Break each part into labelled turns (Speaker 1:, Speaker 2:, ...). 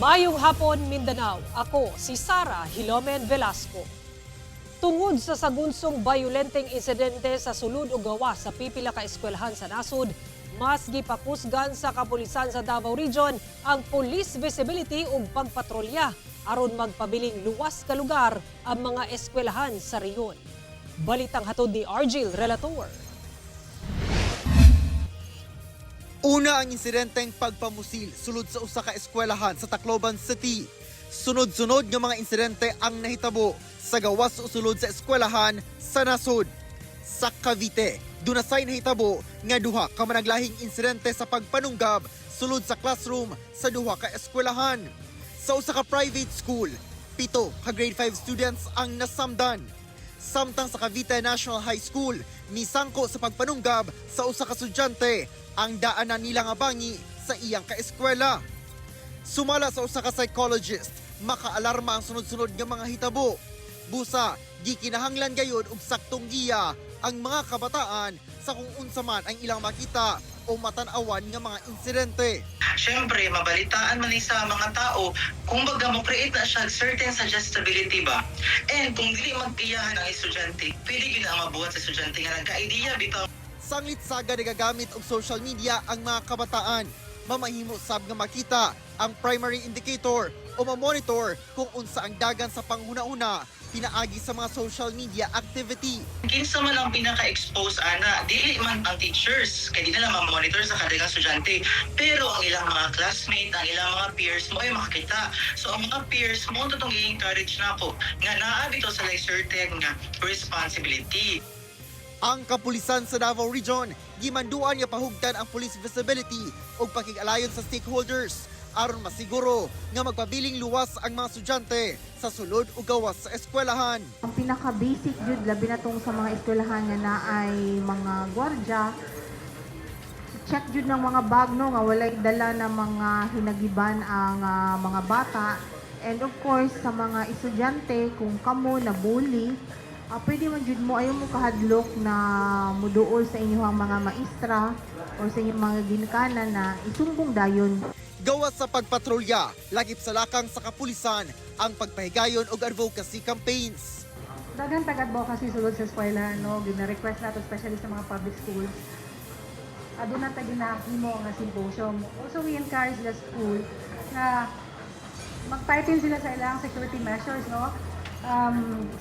Speaker 1: Maayong hapon, Mindanao. Ako si Sara Hilomen Velasco. Tungod sa sagunsong bayolenteng insidente sa sulod o gawas sa pipila ka eskwelahan sa nasod, mas gipakusgan sa kapulisan sa Davao Region ang police visibility ug pagpatrolya aron magpabiling luwas ka lugar ang mga eskwelahan sa rehiyon. Balitang hatod ni Argil Relator.
Speaker 2: Una ang insidenteng pagpamusil sulod sa usa ka eskwelahan sa Tacloban City. Sunod-sunod nga mga insidente ang nahitabo sa gawas o sulod sa eskwelahan sa nasod. Sa Cavite, dunasay nahitabo nga duha ka managlahing insidente sa pagpanunggab sulod sa classroom sa duha ka eskwelahan. Sa usa ka private school, 7 ka grade 5 students ang nasamdan. Samtang sa Cavite National High School, misangko sa pagpanunggab sa usa ka estudyante ang daanan nila nga bangi sa iyang kaeskwela. Sumala sa usa ka psychologist, makaalarma ang sunod-sunod nga mga hitabo. Busa, gikinahanglan gayod og saktong giya ang mga kabataan sa kung unsa man ang ilang makita o matan-awan nga mga insidente.
Speaker 3: Syempre, mabalitaan man ni sa mga tao, kung baga mo create na siya certain suggestibility ba. And kung dili magtiyahan ang estudyante, pwede gyud ang mabuhat sa estudyante nga nagka-idea bitaw.
Speaker 2: Sanglit saga nagagamit og social media ang mga kabataan. Mamahimo sab nga makita ang primary indicator o ma-monitor kung unsa ang dagan sa panghuna-una pinaagi sa mga social media activity.
Speaker 3: Kinsa man ang pinaka-expose ana, dili man ang teachers kay di nila ma-monitor sa kadagang estudyante, pero ang ilang mga classmate, ang ilang mga peers mo ay makakita. So ang mga peers mo totoong i-encourage nako nga naa bitaw sa like certain nga responsibility.
Speaker 2: Ang kapulisan sa Davao Region gimanduan nga pahugtan ang police visibility ug pakig-alayon sa stakeholders aron masiguro nga magpabiling luwas ang mga estudyante sa sulod ug gawas sa eskwelahan.
Speaker 4: Ang pinaka-basic jud, labi na tong sa mga eskwelahan nga naay mga gwardya, check jud ng mga bag, no, nga walay dala na mga hinagiban ang mga bata. And of course, sa mga estudyante, kung kamo na bully, pwede man jud mo, ayaw mo kahadlok na muduol sa inyong mga maestra or sa inyong mga ginikanan na isumbong dayon.
Speaker 2: Gawas sa pagpatrolya, lakip sa lakang sa kapulisan ang pagpahigayon og advocacy campaigns.
Speaker 5: Daghan tag advocacy sulod sa eskwela, no, gina-request nato, especially sa mga public schools. Aduna ta ginahimo nga symposium. Also, we encourage the school na mag-tighten sila sa ilang security measures, no.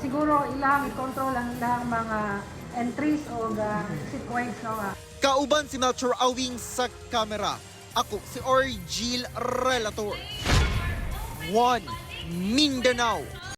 Speaker 5: Siguro ilang i-control ang ilang mga entries o exit points, no, nga.
Speaker 2: Kauban si Melchor Awing sa kamera. Ako si Orgil Relator. 1 Mindanao.